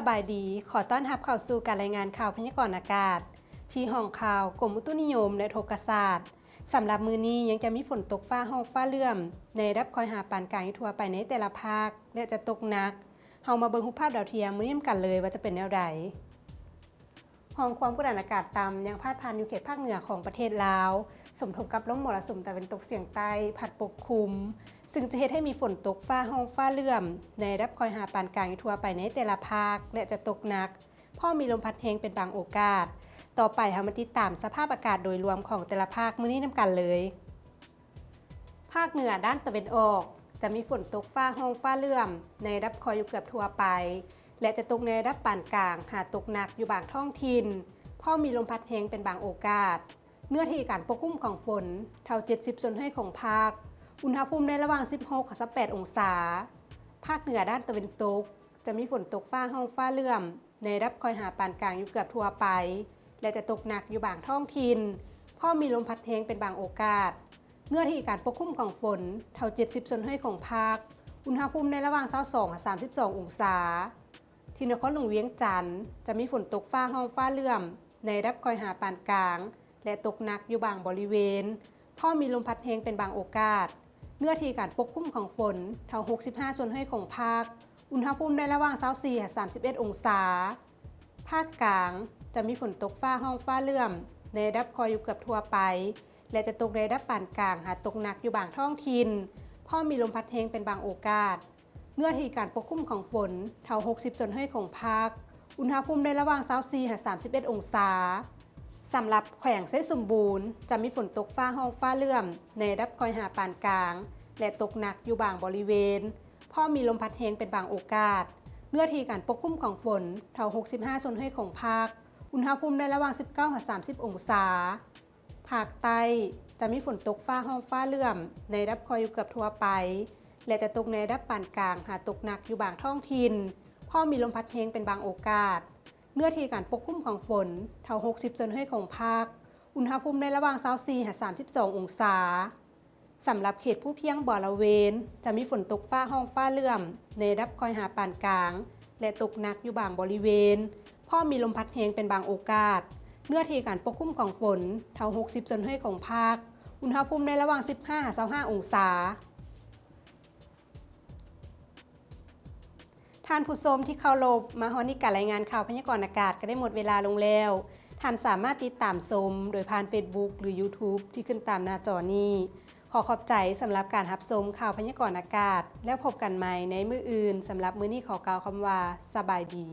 ສະບາຍດີ, ຂໍຕ້ອນຮັບເຂົ້າສູ່ການລາຍງານຂ່າວພະຍາກອນອາກາດ ທີ່ຫ້ອງຂ່າວກົມອຸຕຸນິຍົມ ແລະ ອຸທົກກະສາດ. ສຳລັບມື້ນີ້ຍັງຈະມີຝົນຕົກຟ້າຮ້ອງຟ້າເຫຼື້ອມ ໃນລະດັບຄ່ອຍຫາປານກາງຢູ່ທົ່ວໄປໃນແຕ່ລະພາກ ແລະ ຈະຕົກໜັກ. ເຮົາມາເບິ່ງຮູບພາບດາວທຽມມື້ນີ້ນຳກັນເລີຍວ່າຈະເປັນແນວໃດ. ຮ່ອງຄວາມກົດອາກາດຕ່ຳຍັງພາດຜ່ານຢູ່ເຂດພາກເໜືອຂອງປະເທດລາວ, ສົມທົບກັບລົມມໍລະສຸມຕາເວັນຕົກສຽງໃຕ້ພັດປົກຄຸມ, ຊຶ່ງຈະເຮັດໃຫ້ມີຝົນຕົກຟ້າຮ້ອງຟ້າເຫຼື້ອມ ໃນລະດັບຄ່ອຍຫາປານກາງຢູ່ທົ່ວໄປໃນແຕ່ລະພາກ ແລະ ຈະຕົກໜັກ, ພ້ອມມີລົມພັດແຮງເປັນບາງໂອກາດ. ຕໍ່ໄປເຮົາມາຕິດຕາມສະພາບອາກາດໂດຍລວມຂອງແຕ່ລະພາກມື້ນີ້ນຳກັນເລີຍ. ພາກເໜືອດ້ານຕາເວັນອອກ ຈະມີຝົນຕົກຟ້າຮ້ອງຟ້າເຫຼື້ອມ ໃນລະດັບຄ່ອຍຢູ່ເກືອບທົ່ວໄປ ແລະ ຈະຕົກໃນລະດັບປານກາງ ຫາຕົກໜັກຢູ່ບາງທ້ອງຖິ່ນ, ພ້ອມມີລົມພັດແຮງເປັນບາງໂອກາດ. ເນື້ອທີ່ການປົກຄຸມຂອງຝົນ ເທົ່າເຈັດສິບສ່ວນຮ້ອຍຂອງພາກ, ອຸນຫະພູມໃນລະຫວ່າງສິບຫົກຫາຊາວແປດອົງສາ. ພາກເໜືອດ້ານຕາເວັນຕົກ ຈະມີຝົນຕົກຟ້າຮ້ອງຟ້າເຫຼື້ອມ ໃນລະດັບຄ່ອຍຫາປານກາງຢູ່ເກືອບທົ່ວໄປ ແລະ ຈະຕົກໜັກຢູ່ບາງທ້ອງຖິ່ນ, ພ້ອມມີລົມພັດແຮງເປັນບາງໂອກາດ. ເນື້ອທີ່ການປົກຄຸມຂອງຝົນ ເທົ່າເຈັດສິບສ່ວນຮ້ອຍຂອງພາກ, ອຸນຫະພູມໃນລະຫວ່າງຊາວສອງຫາສາມສິບສອງອົງສາ. ທີ່ນະຄອນຫຼວງວຽງຈັນ ຈະມີຝົນຕົກຟ້າຮ້ອງຟ້າເຫຼື້ອມ ໃນລະດັບຄ່ອຍຫາປານກາງ ແລະ ຕົກໜັກຢູ່ບາງບໍລິເວນ, ພ້ອມມີລົມພັດແຮງເປັນບາງໂອກາດ. ເນື້ອທີ່ການປົກຄຸມຂອງຝົນ ເທົ່າຫົກສິບຫ້າສ່ວນຮ້ອຍຂອງພາກ, ອຸນຫະພູມໃນລະຫວ່າງຊາວສີ່ຫາສາມສິບເອັດອົງສາ. ພາກກາງ ຈະມີຝົນຕົກຟ້າຮ້ອງຟ້າເຫຼື້ອມ ໃນລະດັບຄ່ອຍຢູ່ເກືອບທົ່ວໄປ ແລະ ຈະຕົກໃນລະດັບປານກາງ ຫາຕົກໜັກຢູ່ບາງທ້ອງຖິ່ນ, ພ້ອມມີລົມພັດແຮງເປັນບາງໂອກາດ. ເນື້ອທີ່ການປົກຄຸມຂອງຝົນ ເທົ່າຫົກສິບສ່ວນຮ້ອຍຂອງພາກ, ອຸນຫະພູມໃນລະຫວ່າງຊາວສີ່ຫາສາມສິບເອັດອົງສາ. ສຳລັບແຂວງໄຊສົມບູນ ຈະມີຝົນຕົກຟ້າຮ້ອງຟ້າເຫຼື້ອມ ໃນລະດັບຄ່ອຍຫາປານກາງ ແລະ ຕົກໜັກຢູ່ບາງບໍລິເວນ, ພ້ອມມີລົມພັດແຮງເປັນບາງໂອກາດ. ເນື້ອທີ່ການປົກຄຸມຂອງຝົນ ເທົ່າຫົກສິບຫ້າສ່ວນຮ້ອຍຂອງພາກ, ອຸນຫະພູມໃນລະຫວ່າງສິບເກົ້າຫາສາມສິບອົງສາ. ພາກໃຕ້ ຈະມີຝົນຕົກຟ້າຮ້ອງຟ້າເຫຼື້ອມ ໃນລະດັບຄ່ອຍຢູ່ເກືອບທົ່ວໄປ ແລະ ຈະຕົກໃນລະດັບປານກາງ ຫາຕົກໜັກຢູ່ບາງທ້ອງຖິ່ນ, ພ້ອມມີລົມພັດແຮງເປັນບາງໂອກາດ. ເນື້ອທີ່ການປົກຄຸມຂອງຝົນ ເທົ່າຫົກສິບສ່ວນຮ້ອຍຂອງພາກ, ອຸນຫະພູມໃນລະຫວ່າງຊາວສີ່ຫາສາມສິບສອງອົງສາ. ສຳລັບເຂດພູພຽງບໍລະເວນ ຈະມີຝົນຕົກຟ້າຮ້ອງຟ້າເຫຼື້ອມ ໃນລະດັບຄ່ອຍຫາປານກາງ ແລະ ຕົກໜັກຢູ່ບາງບໍລິເວນ, ພ້ອມມີລົມພັດແຮງເປັນບາງໂອກາດ. ເນື້ອທີ່ການປົກຄຸມຂອງຝົນ ເທົ່າຫົກສິບສ່ວນຮ້ອຍຂອງພາກ, ອຸນຫະພູມໃນລະຫວ່າງສິບຫ້າຫາຊາວຫ້າອົງສາ. ທ່ານຜູ້ຊົມທີ່ເຄົາລົບ, ມາຮອດນີ້ການລາຍງານຂ່າວພະຍາກອນອາກາດກໍໄດ້ໝົດເວລາລົງແລ້ວ. ທ່ານສາມາດຕິດຕາມຊົມໂດຍຜ່ານເຟສບຸກ ຫຼື ຢູທູບ ທີ່ຂຶ້ນຕາມໜ້າຈໍນີ້. ຂໍຂອບໃຈສຳລັບການຮັບຊົມຂ່າວພະຍາກອນອາກາດ, ແລ້ວພົບກັນໃໝ່ໃນມື້ອື່ນ. ສຳລັບມື້ນີ້ຂໍກ່າວຄຳວ່າ ສະບາຍດີ.